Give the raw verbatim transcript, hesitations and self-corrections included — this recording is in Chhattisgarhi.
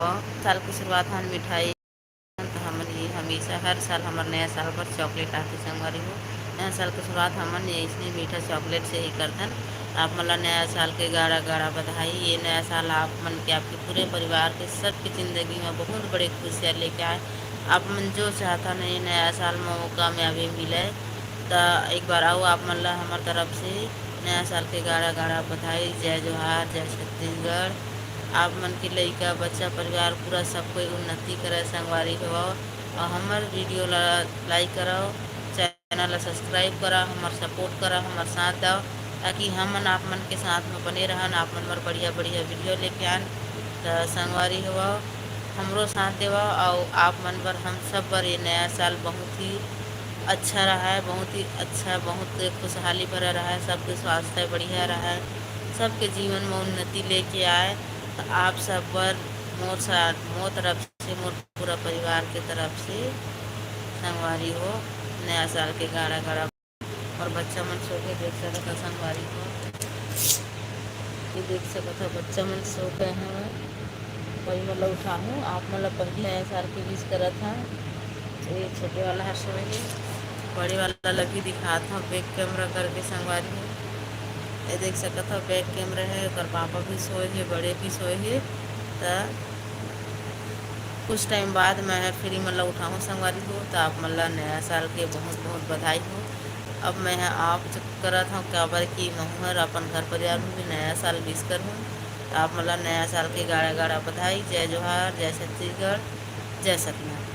साल के शुरुआत हमन मिठाई, तो हमन ये हमेशा हर साल हमर नया साल पर चॉकलेट आथे संगवारी हो। नया साल के शुरुआत हमन ये इसने मीठा चॉकलेट से ही करथन। आप मन ला नया साल के गाड़ा गाड़ा बधाई। ये नया साल आप मन के, आपके पूरे परिवार के, सबके जिंदगी में बहुत बड़े खुशियाँ लेके आए। आप मन जो चाहथन ये नया साल में वो कामयाबी मिले। त एक बार अउ आप मन ला हमर तरफ से नया साल के गाड़ा गाड़ा बधाई। जय जोहार, जय छत्तीसगढ़। आप मन के लइका बच्चा परिवार पूरा सब कोई उन्नति करे संगवारी हो। और हमर वीडियो ला लाइक करव, चैनल ला सब्सक्राइब करा, हमर सपोर्ट करा, हमर साथ दव, ताकि हमन आप मन के साथ में बने रहन, आप मन बर बढ़िया बढ़िया वीडियो लेके आन। त संगवारी हो, हमरो साथ देवा। और आप मन बर, हम सब बर ये नया साल बहुत ही अच्छा रहा है, बहुत ही अच्छा, बहुत खुशहाली भरा रहा है, सबके स्वास्थ्य बढ़िया रहा है, सबके जीवन में उन्नति लेके आए। तो आप सब बर मोर साथ, मोर तरफ से, मोर पूरा परिवार के तरफ से संगवारी हो, नया साल के गाड़ा गाड़ा। और बच्चा मन सो के देख सकत हो संगवारी हो, ये देख सकत हो बच्चा मन सो गए हैं। वही मतलब उठाहूँ, आप मतलब पहले नया साल के विश करत हैं। ये छोटे वाला हर सोए है, बड़े वाला लगी दिखात हूँ बैक कैमरा करके संगवारी हो। ये देख सकत हो बैक कैमरा है, ओकर पापा भी सोए है, बड़े भी सोए है। त कुछ टाइम बाद मैं फिर मन ला उठाहूँ संगवारी हो। त आप मन ला नया साल के बहुत बहुत बधाई हो। अब मैं ह आप करत हूँ, काबर कि महूँ हर अपन घर परिवार में भी नया साल विश करहूँ। त आप मन ला नया साल के गाड़ा गाड़ा बधाई। जय जोहार, जय छत्तीसगढ़, जय सतनाम।